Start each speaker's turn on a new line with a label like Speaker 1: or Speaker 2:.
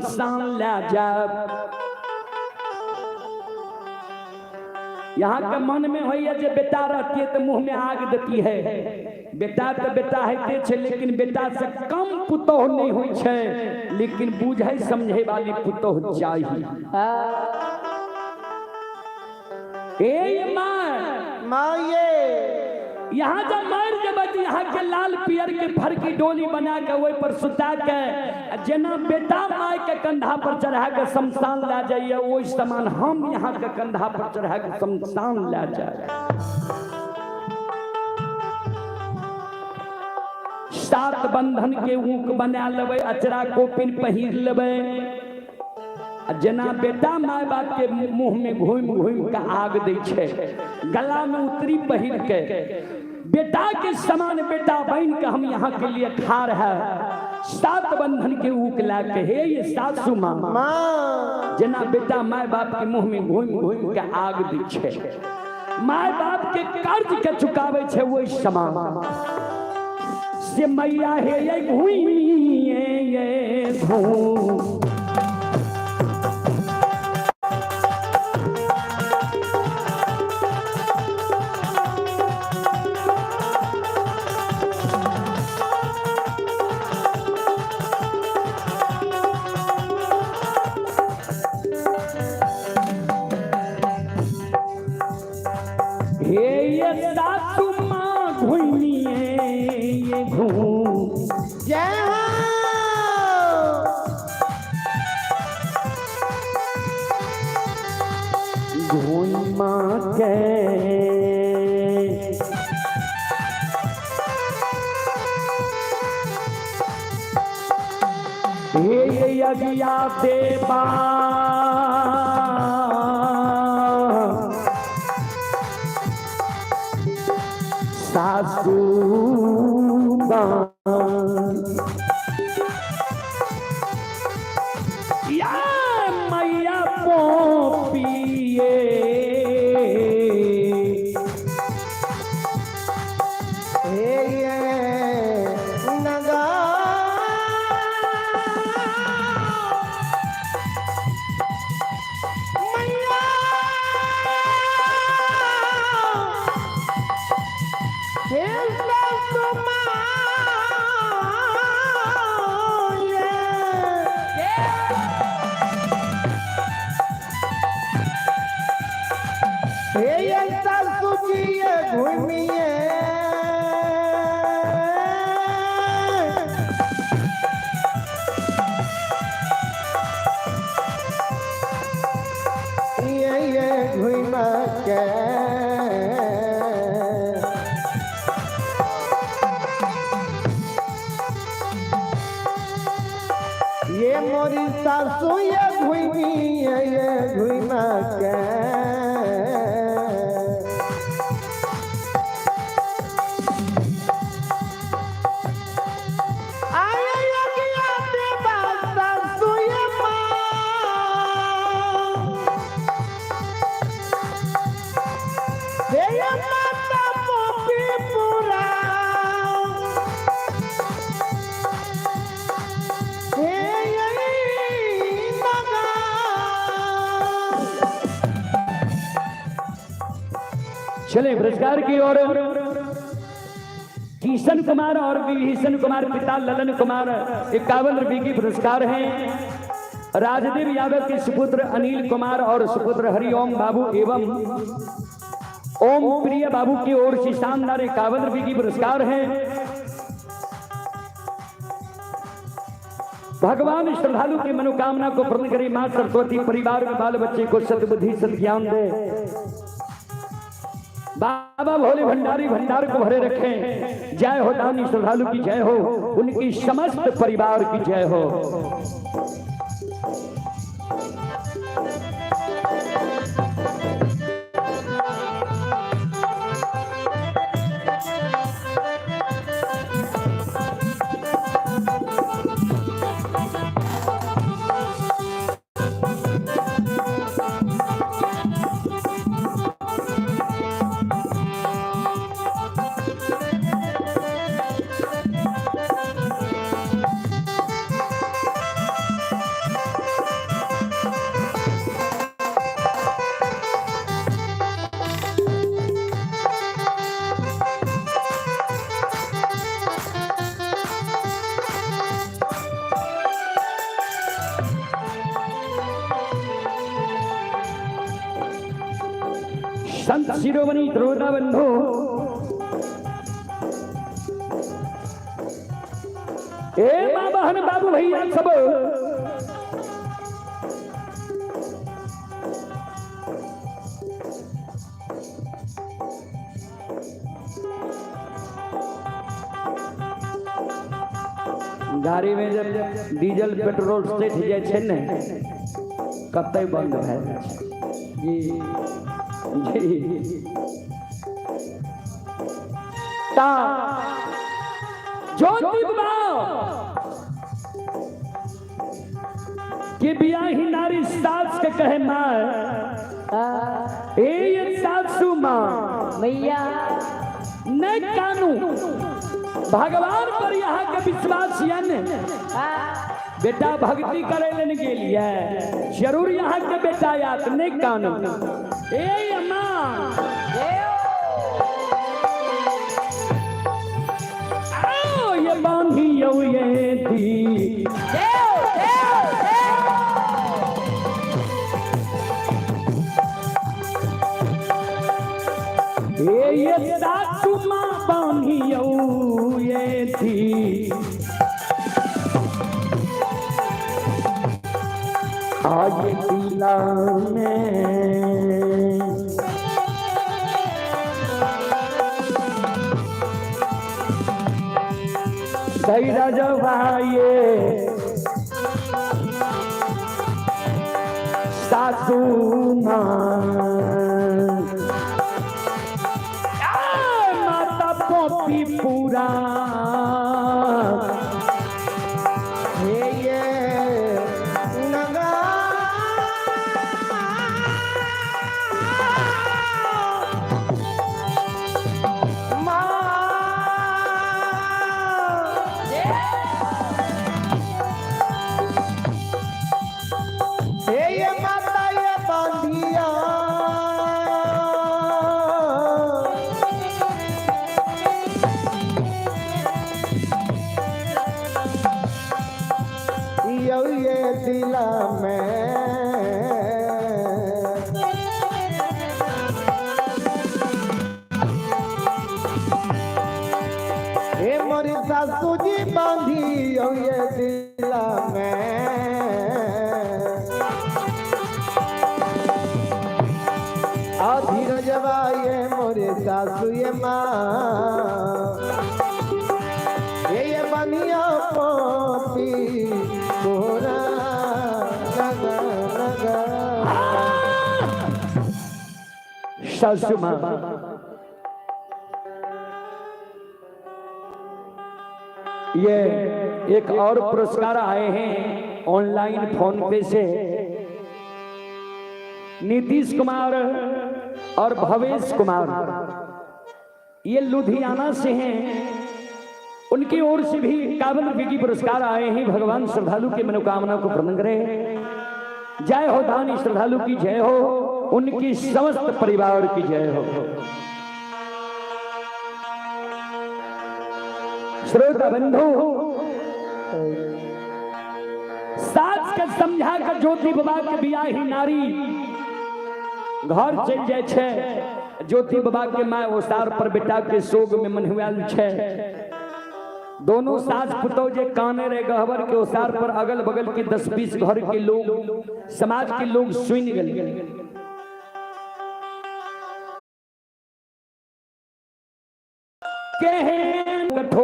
Speaker 1: शमशान लए जायब। यहाँ के मन में होइए जे बेटा रहती है तो मुंह में आग देती है। बेटा तो बेटा होते छै, लेकिन बेटा से कम पुतोह नहीं होइ छै, लेकिन बुझै समझे वाली पुतोह चाही। ए माँ,
Speaker 2: माँ ये
Speaker 1: यहाँ जब मर जेबै तऽ यहाँ के लाल पियर के फरकी डोली बना के ओहि पर सुता के आ जेना बेटा माय के कंधा पर चढ़ा के शमशान लए जाइए, ओहि समान हम यहाँ के कंधा पर चढ़ा के शमशान लए जाए। सात बंधन के ऊक बना लेबै, अचरा कोपिन पहिर लेबै, आ जेना बेटा माय बाप के मुंह में घूमि घूमि के आग दै छै, गला में उतरी पहिर के बेटा के समान बेटा बन के हम यहाँ के लिए खार है। सात बंधन के ऊक ला के हे ये सासू माँ,
Speaker 2: माँ
Speaker 1: जेना बेटा माय बाप के मुंह में घूमि घूमि के आग दै छै, माय बाप के कर्ज के चुकावे छै, वही समान से मैया हे ये घूमी ये घूम। हे ये सासू माँ घूमिए ये घूम।
Speaker 2: जय हो।
Speaker 1: घूमा के हे ये यज्ञा देवा सासू माँ। या मैया पोपिए
Speaker 2: हे ये नगा मैया हे सासू माँ ये। हे ये सासू जी ये घूमिए ये घूम के ये मोरी सासू ये घूमी ये घूम के। आये यज्ञ देवा सासू ये माँ। हे ये माता मोपी पुरा। हे ये नगा।
Speaker 1: चले पुरस्कार की ओर। किशन कुमार और विभीषण कुमार पिता ललन कुमार 51 रुपए की पुरस्कार हैं। राजदेव यादव के सुपुत्र अनिल कुमार और सुपुत्र हरिओम बाबू एवं ओम प्रिय बाबू की ओर से शानदार 51 रुपए की पुरस्कार हैं। भगवान श्रद्धालु की मनोकामना को पूर्ण करे। मां सरस्वती परिवार में बाल बच्चे को सद्बुद्धि सद्ज्ञान दे। बाबा भोले भंडारी भंडार को भरे रखें। जय हो दानी श्रद्धालु की जय हो, उनकी समस्त परिवार की जय हो। संत शिरोमणि द्रोणा बंधु ए माँ बहन बाबू भैया सब गाड़ी में जब डीजल पेट्रोल सठि जाइ छै ने कतै बंद भए जाइ छै। जी जी ता ज्योति बाबा कि बियाही नारी सास के कहे माँ, ए ये सासू माँ
Speaker 3: मैया
Speaker 1: नहीं कानू, भगवान पर यहाँ के विश्वास ये ने बेटा भक्ति करे लेने के लिए जरूर यहाँ के बेटा याद नहीं कानू। ए अम्मा आओ ये बांधियो ये दी ए ये सासू माँ बांधियो ये थी आज दिला में धीरज भाइये सासू माँ माता पोपी पूरा
Speaker 2: हे ये नगा माँ हे ये माता ये बांधिया यो ये दिला में हे मोरी सासू जी बांधी यो ये दिला में आ धीरजवा ये मोरे सासू ये माँ ये बनिया पोपी कोरा नगा नगा।
Speaker 1: सासू माँ ये एक और पुरस्कार आए हैं ऑनलाइन फोन पे से, नीतीश कुमार और भवेश कुमार, ये लुधियाना से हैं। उनकी ओर से भी 51 रुपए की पुरस्कार आए हैं। भगवान श्रद्धालु की मनोकामना को पूर्ण करे। जय हो दानी श्रद्धालु की जय हो, उनकी समस्त परिवार की जय हो। श्रोता बंधु, सास के समझा कर ज्योति बाबा के बियाही नारी घर चल जाए छे। ज्योति बाबा के my ओसार पर बेटा के शोक में मनहुआल छे। दोनों सास पुतोह जे काने रहे गहबर के ओसार पर अगल बगल के 10-20 घर के लोग, समाज के लोग सुन गए। केहन कठोर